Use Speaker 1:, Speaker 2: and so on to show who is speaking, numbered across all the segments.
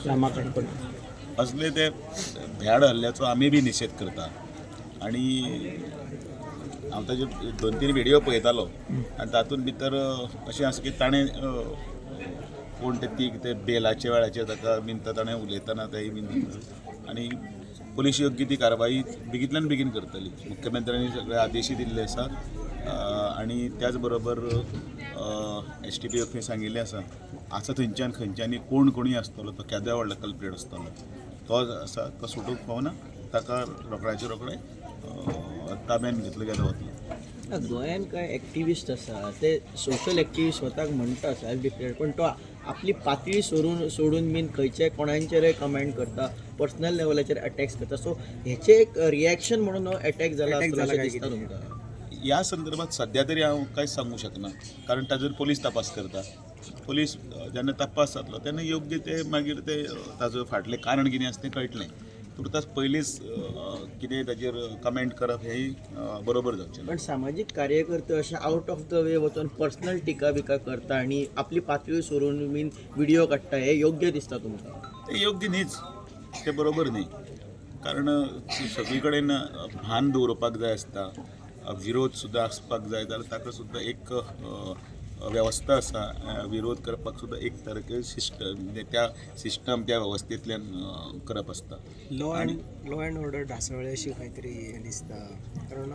Speaker 1: रामा काणकोण.
Speaker 2: असले ते भ्याड हल्ल्याचो आमी बी निशेध करता आणि हांव ताजे दोन तीन व्हिडिओ पळयतालो आनी तातूंत भितर अशें आसा की ताणें कोण ते तीग ते बेलाच्या वेळाचेर ताका मिनता ताणें उलयतना तेय बीन आनी पुलीस योग्य ती कारवाई बेगींतल्यान बेगीन करतली. मुख्यमंत्र्यांनी सगळे आदेशूय दिल्ले आसा आनी त्याच बरोबर एस टी पी एफ सांगिल्लें आसा, आसा थंयच्यान खंयच्यांनी कोण कोणूय आसतलो, तो केदोय व्हडलो कल्प्रेट आसतलो, तो आसा तो सुटूंक फावना. ताका रोखड्याचे रोखडे ताब्यान घेतलो गेलो वतलो.
Speaker 3: गोंयान कांय एक्टिविस्ट आसा, ते सोशल एक्टिविस्ट स्वताक म्हणटा, सेल्फ डिक्लेअर्ड, पण तो आपली पातळी सोडून सोडून बीन खंयचे कोणाचेरय कमेंट करता, पर्सनल लेवलाचेर अटॅक्स करता. सो हेचे एक रिएक्शन म्हणून हो अटॅक जाला
Speaker 4: Attack
Speaker 3: आसतलो
Speaker 4: जाला
Speaker 3: अशें
Speaker 4: काय
Speaker 3: दिसता
Speaker 4: कितें?
Speaker 3: तुमकां?
Speaker 2: ह्या संदर्भात सध्या तरी हांव कांयच सांगूंक शकना, कारण ताजोर पोलीस तपास करता. पोलीस जेन्ना तपास जातलो तेन्ना योग्य ते मागीर ते ताजो फाटलें कारण कितें आसा तें कळटलें. तुर्तास पयलींच कितें ताजेर कमेंट करप हेंय बरोबर जावचें ना.
Speaker 3: पण सामाजीक कार्यकर्ते अशे आउट ऑफ the way वचून पर्सनल टिका बिका करता आनी आपली पातळी सोडून बीन व्हिडिओ काडटा, हे योग्य दिसता तुमकां?
Speaker 2: ते योग्य न्हीच, ते बरोबर न्ही, कारण सगळी कडेन भान दवरपाक जाय आसता, विरोध सुद्दां आसपाक जाय जाल्यार ताका सुद्दां एक वेवस्था आसा. विरोध करपाक सुद्दां एक तरेचे सिस्टम, म्हणजे त्या सिस्टम त्या वेवस्थेंतल्यान करप आसता.
Speaker 4: लॉ अँड ऑर्डर ढासळ्ळे अशी खंय तरी हें दिसता, कारण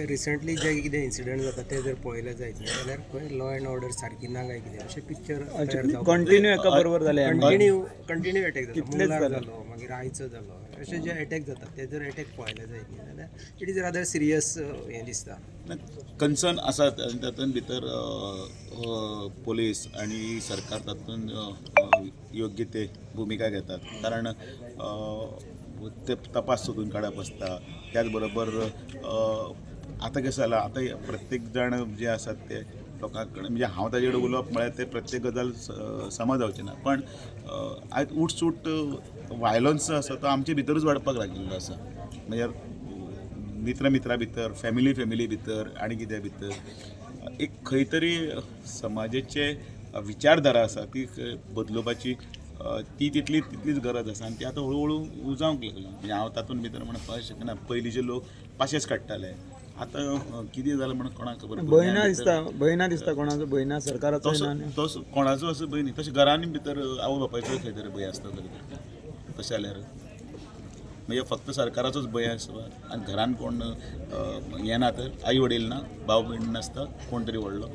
Speaker 4: रिसंटली जे कितें इन्सिडंट जाता ते जर पळयले जायत न्ही जाल्यार खंय लॉ अँड ऑर्डर सारकी ना काय कितें अशें पिक्चर तयार जावपाक.
Speaker 1: कंटिन्यू एका बरोबर जाले.
Speaker 4: कंटिन्यू कंटिन्यू अटॅक जाता.
Speaker 1: कितलेच
Speaker 4: मुंगलार
Speaker 1: जाले.
Speaker 4: जालो, मागीर आयचो जालो, अशे जे अटॅक जातात ते जर अटॅक पळयले जायत न्ही जाल्यार it is rather serious हें दिसता.
Speaker 2: कन्सर्न आसा आनी तातूंत भितर अ, अ, पोलीस आनी सरकार तातूंत अ, अ, योग्य ते भुमिका घेतात, कारण ते तपास सोदून काडप आसता. त्याच बरोबर आतां कशें जालां, आतां प्रत्येक जाण जे आसात ते लोकां कडेन, म्हणजे हांव ताजे कडेन उलोवप म्हळ्यार ते प्रत्येक गजाल समज जावची ना, पण आयज उठसूट वायलन्स आसा तो आमचे भितरूच वाडपाक लागिल्लो आसा. म्हणजे मित्र मित्रा भितर, फॅमिली फॅमिली भितर आनी कित्या भितर एक खंय तरी समाजाचे विचारधारा आसा ती बदलुपाची ती तितली तितलीच गरज आसा आनी ती आतां हळू हळू उजावंक लागला. म्हणजे हांव तातूंत भितर म्हणपाक शकना. पयलींचे लोक पाशेस काडटाले, आतां कितें जालें म्हणून कोणाक खबर.
Speaker 1: भंय ना दिसता, भंय ना दिसता कोणाचो, भंय ना सरकाराचो
Speaker 2: तसो
Speaker 1: ना.
Speaker 2: तसो कोणाचो असो भंय न्ही. तशें घरांनी भितर आवय बापायचो खंय तरी भंय आसता खंय तरी. तशें जाल्यार म्हणजे फक्त सरकाराचोच भंय आसता आनी घरान कोण येना तर आई वडील ना, भाव भयण नासता, कोण तरी व्हडलो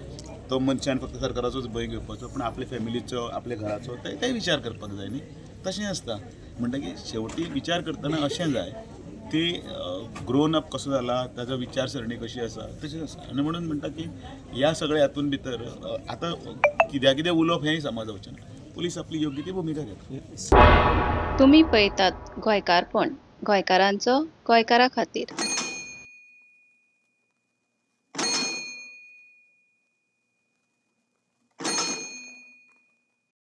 Speaker 2: तो मनशान फक्त सरकाराचोच भंय घेवपाचो, पूण आपल्या फॅमिलीचो, आपल्या घराचो ते विचार करपाक जाय न्ही. तशें आसता. म्हणटकीर शेवटी विचार करतना अशें जाय ती ग्रोन अप कसो जाला, ताजो विचारसरणी कशी आसा तशें आसा. आनी म्हणून म्हणटा की ह्या सगळ्या हातून भितर आतां कित्या कितें उलोवप हेंय समज जावचें ना. पुलीस आपली योग्य ती भुमिका घेता.
Speaker 5: तुमी पळयतात गोंयकारपण, गोंयकारांचो गोंयकारा खातीर.